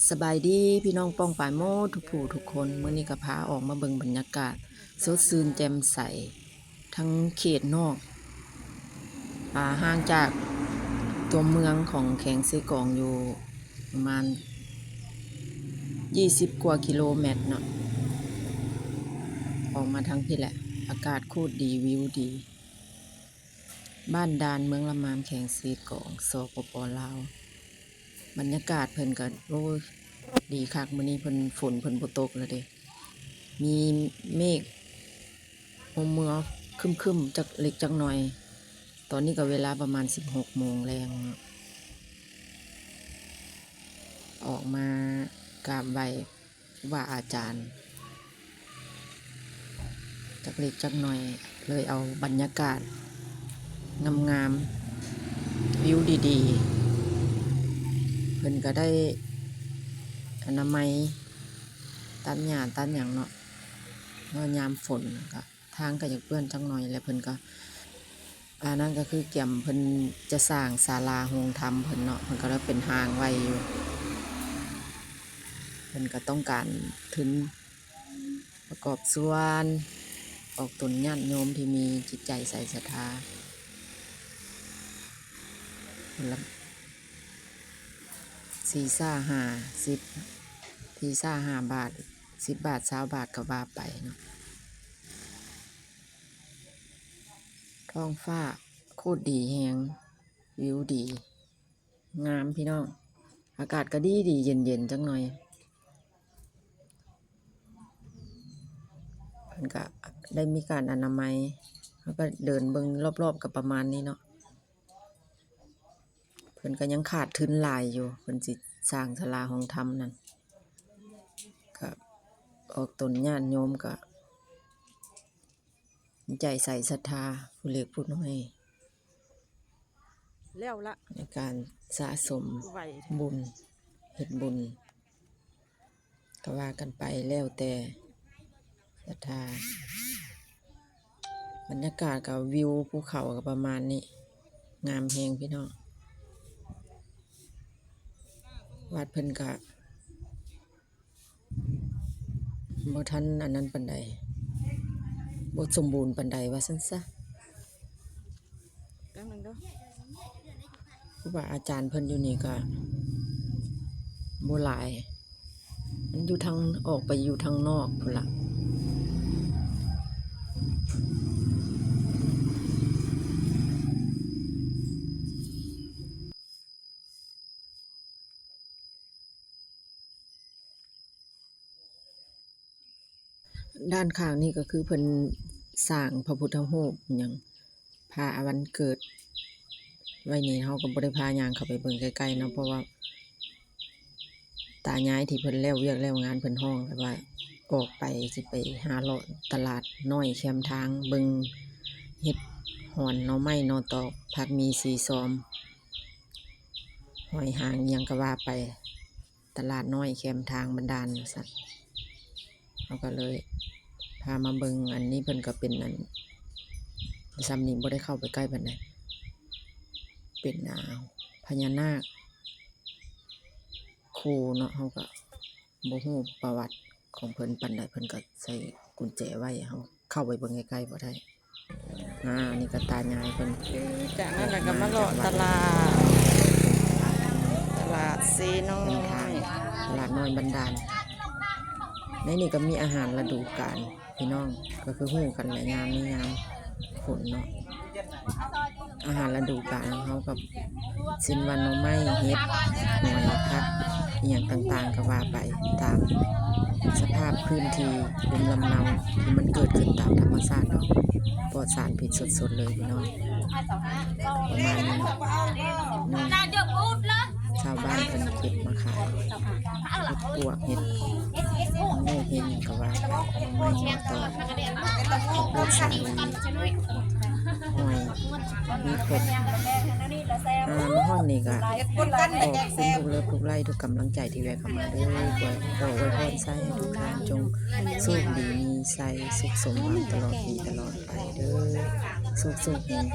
ສະບາຍດີພີ່ນ້ອງປ້ອງປາຍໝົດທຸກຜູ້ທຸກຄົນ, ມື້ນີ້ກໍພາອອກມາເບິ່ງບັນຍາກາດສົດຊື່ນແຈ່ມໃສ ທັງເຂດນອກ ອ່າ ຫ່າງຈາກຕົວເມືອງຂອງແຂວງເຊກອງຢູ່ປະມານ ຊາວກວ່າກິໂລແມັດເນາະ. ອອກມາທາງພີ້ແຫຼະ ອາກາດໂຄດດີ ວິວດີ ບ້ານດ່ານ ເມືອງລະມາມ ແຂວງເຊກອງ ສປປ ລາວ. ບັນຍາກາດເພິ່ນກໍ ໂອ້ຍ ດີຄັກ, ມື້ນີ້ເພິ່ນ ຝົນເພິ່ນບໍ່ຕົກແລ້ວເດ້ ມີເມກຫົ່ມເໝືອຄຶ້ມໆ ຈັກເລັກຈັກໜ້ອຍ. ຕອນນີ້ກໍເວລາປະມານສິບຫົກໂມງແລງເນາະ, ອອກມາກາບໄຫວ້ ຄູບາອາຈານຈັກເລັກຈັກໜ້ອຍ, ເລີຍເອົາບັນຍາກາດງາມໆ ວິວດີໆ. ເພິ່ນກໍໄດ້ອະນາໄມຕັດຫຍ້າຕັດຫຍັງເນາະ, ເພາະຍາມຝົນກໍ ທາງກໍຢາກເປື້ອນຈັກໜ້ອຍ ແລະ ເພິ່ນກໍ ອັນນັ້ນກໍຄືກຽມເພິ່ນຈະສ້າງສາລາໂຮງທຳເພິ່ນເນາະ, ເພິ່ນກໍເລີຍເປັນຮ່າງໄວ້ຢູ່. ເພິ່ນກໍຕ້ອງການທຶນປະກອບສ່ວນອອກຕົນຍາດໂຍມທີ່ມີຈິດໃຈໃສສັດທາ ຄົນລະສີ່ ຊາວ ຫ້າ ສິບ ສີ່ ຊາວ ຫ້າບາດ ສິບບາດ ຊາວບາດກໍວ່າໄປເນາະ. ທ້ອງຟ້າໂຄດດີແຮງ, ວິວດີ ງາມພີ່ນ້ອງ, ອາກາດກໍດີໆ ເຢັນໆ ຈັກໜ້ອຍ. ເພິ່ນກະໄດ້ມີການອະນາໄມ, ເຮົາກໍເດີນເບິ່ງລອບໆ ກໍປະມານນີ້ເນາະ. ເພິ່ນກໍຍັງຂາດທຶນຫຼາຍຢູ່, ເພິ່ນຊິສ້າງສາລາຫ້ອງທຳນັ້ນ, ກໍອອກຕົນຍາດໂຍມກໍມີໃຈໃສສັດທາ ຜູ້ເລັກຜູ້ນ້ອຍ ແລ້ວລະ ໃນການສະສົມ ໄຫວ ບຸນ ເຮັດບຸນ ກໍວ່າກັນໄປ ແລ້ວແຕ່ສັດທາ. ບັນຍາກາດກໍວິວພູເຂົາກໍປະມານນີ້, ງາມແຮງພີ່ນ້ອງ. ວັດເພິ່ນກໍບໍ່ທັນອັນນັ້ນປານໃດ, ບໍ່ສົມບູນປານໃດວ່າຊັ້ນຊະ. ແປັບໜຶ່ງເດີ ຄູບາອາຈານເພິ່ນຢູ່ນີ້ກໍບໍ່ຫຼາຍ, ມັນຢູ່ທາງ ອອກໄປຢູ່ທາງນອກພຸ້ນລະ. ດ້ານຂ້າງນີ້ກໍຄືເພິ່ນສ້າງພະພຸດທະຮູບຫຍັງ ພະວັນເກີດໄວ້ນີ້, ເຮົາກໍບໍ່ໄດ້ພາຍ່າງເຂົ້າໄປເບິ່ງໃກ້ໆເນາະ, ເພາະວ່າຕາຍາຍທີ່ເພິ່ນແລ້ວວຽກແລ້ວງານ ເພິ່ນຮ້ອງແລ້ວວ່າອອກໄປ ຊິໄປຫາເລາະຕະຫຼາດນ້ອຍແຄມທາງ ເບິ່ງເຫັດຫອນ ໜໍ່ໄມ້ ໜໍ່ຕອກ ຜັກໝີ່ ສີຊອມ ຫອຍຫາງ ອີ່ຫຍັງກໍວ່າໄປ. ຕະຫຼາດນ້ອຍແຄມທາງບັນດານວ່າຊັ້ນ, ເຮົາກໍເລີຍພາມາເບິ່ງ. ອັນນີ້ເພິ່ນກໍເປັນອັນ ສ່ຳນີ້ບໍ່ໄດ້ເຂົ້າໄປໃກ້ປານໃດ, ເປັນ ອ່າ ພະຍານາກຄູ່ເນາະ, ເຮົາກໍບໍ່ຮູ້ປະຫວັດຂອງເພິ່ນປານໃດ, ເພິ່ນກໍໃສ່ກຸນແຈໄວ້ ເຮົາເຂົ້າໄປເບິ່ງໃກ້ໆບໍ່ໄດ້. ອ່າ ອັນນີ້ກໍຕາຍາຍເພິ່ນ ຈາກນັ້ນລະກໍມາເລາະຕະຫຼາດ ຕະຫຼາດເຊນ້ອຍ ເປັນທາງຕະຫຼາດນ້ອຍບັນດານ. ໃນນີ້ກໍມີອາຫານລະດູການພີ່ນ້ອງ, ກໍຄືຮູ້ກັນແຫຼະ ຍາມນີ້ຍາມຝົນເນາະ. ອາຫານລະດູການຂອງເຮົາກໍ ເຊັ່ນວ່າໜໍ່ໄມ້ ເຫັດ ຫອຍ ຜັກ ອີ່ຫຍັງຕ່າງໆ ກໍວ່າໄປຕາມສະພາບພື້ນທີ່ພູມລຳເນົາທີ່ມັນເກີດຂຶ້ນຕາມທຳມະຊາດເນາະ, ປອດສານພິດສົດໆເລີຍພີ່ນ້ອງ. ປະມານນີ້ເນາະ ຊາວບ້ານເພິ່ນເກັບມາຂາຍ ເຫັດປວກ ເຫັດ ເຫັດຫຍັງກໍວ່າໄປ ໜໍ່ໄມ້ ໜໍ່ຕອກ ເຫັດສາລີ ຫອຍ ມີຄົບ. ອ່າ ມາຮອດນີ້ກໍຂອບຄຸນທຸກເລີບທຸກໄລ້ທຸກກຳລັງໃຈທີ່ແວະເຂົ້າມາເດີ. ຂໍອວຍພອນໃຊ້ໃຫ້ທຸກທ່ານຈົ່ງໂຊກດີມີໄຊ ສຸກສົມຫວັງຕະຫຼອດປີຕະຫຼອດໄປເດີ. ສຸກໆ ເຮັງ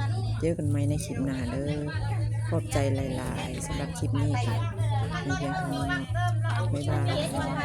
ໆ ເຈີກັນໃໝ່ໃນຄລິບໜ້າເດີ. ຂອບໃຈຫຼາຍໆ. ສຳລັບຄລິບນີ້ກໍມີພຽງເທົ່ານີ້ເນາະ. ບາຍບາຍ.